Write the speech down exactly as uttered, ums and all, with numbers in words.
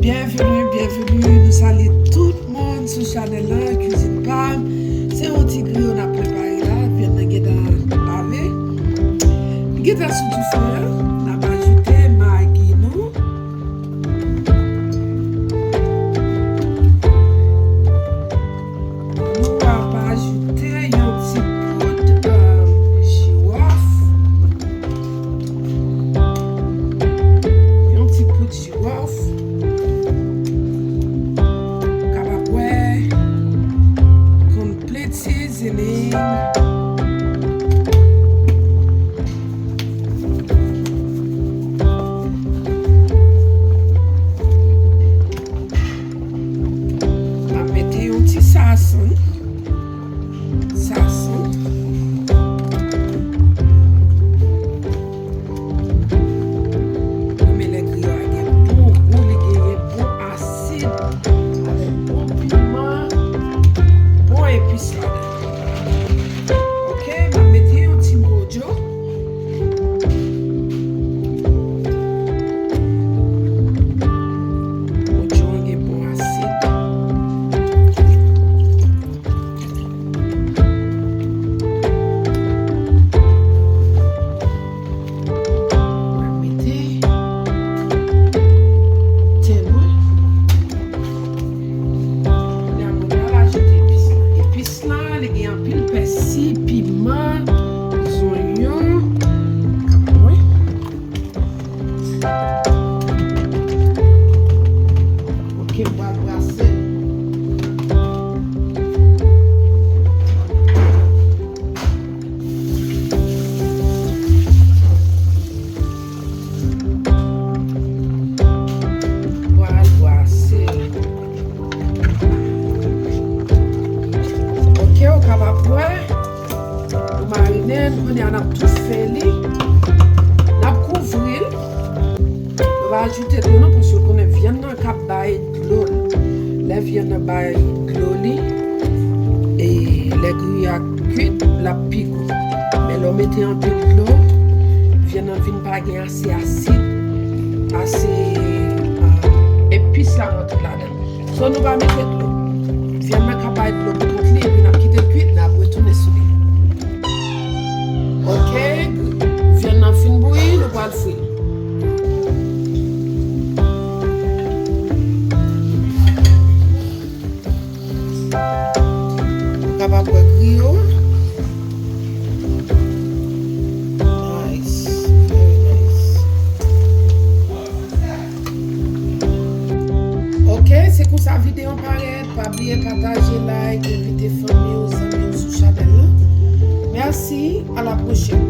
Byenveni, byenveni. Nou salye tout moun sou chanèl la, Kwizin Pam. Se yon ti griyo n ap prepare la. Vyann nan gentan lave. Li gentan sou dife a. N ap ajoute magi nou. Nou ap ajoute yon ti poud, euh, jiwòf. Yon ti poud jiwòf. Kapab wè, complete seasoning. M ap mete yon ti sason. Sason. Mwen renmen lè griyo a gen bon gou, li genyen bon asid, avèk bon piman, bon epis ladan. Ok, m ap mete yon ti modyo. Modyo an gen bon asid. Mwen mete ten mwen. Kounye a mwen pral ajoute epis la. Epis la, li gen anpil pèsi, piman, zonyon. Kapab wè. Ok, m pral brase. Pral brase. Ok, ou kapab wè. Nou marine l, kounye a n ap toufe li. N ap kouvri l. Nou pa ajoute dlo non, paske ou konnen vyann nan k ap bay dlo l. Lè vyann nan bay dlo li, e lè griyo a kwit, l ap pi gou. Men lè w mete anpil dlo, vyann nan vin pa gen ase asid, ase, euh, epis la rantre ladan l. So, nou pa mete dlo. Vyann nan ka bay dlo pou kont li, epi n ap kite l kwit, n ap retounen sou li. Ok, vyann nan fin bouyi, nou pral fri l. Ou kapab wè griyo. Nice, very nice. Ok, se konsa videyo an parèt. Pa bliye pataje, like, envite fanmi w, zanmi w sou chanèl la. Mèsi, a la pwochèn.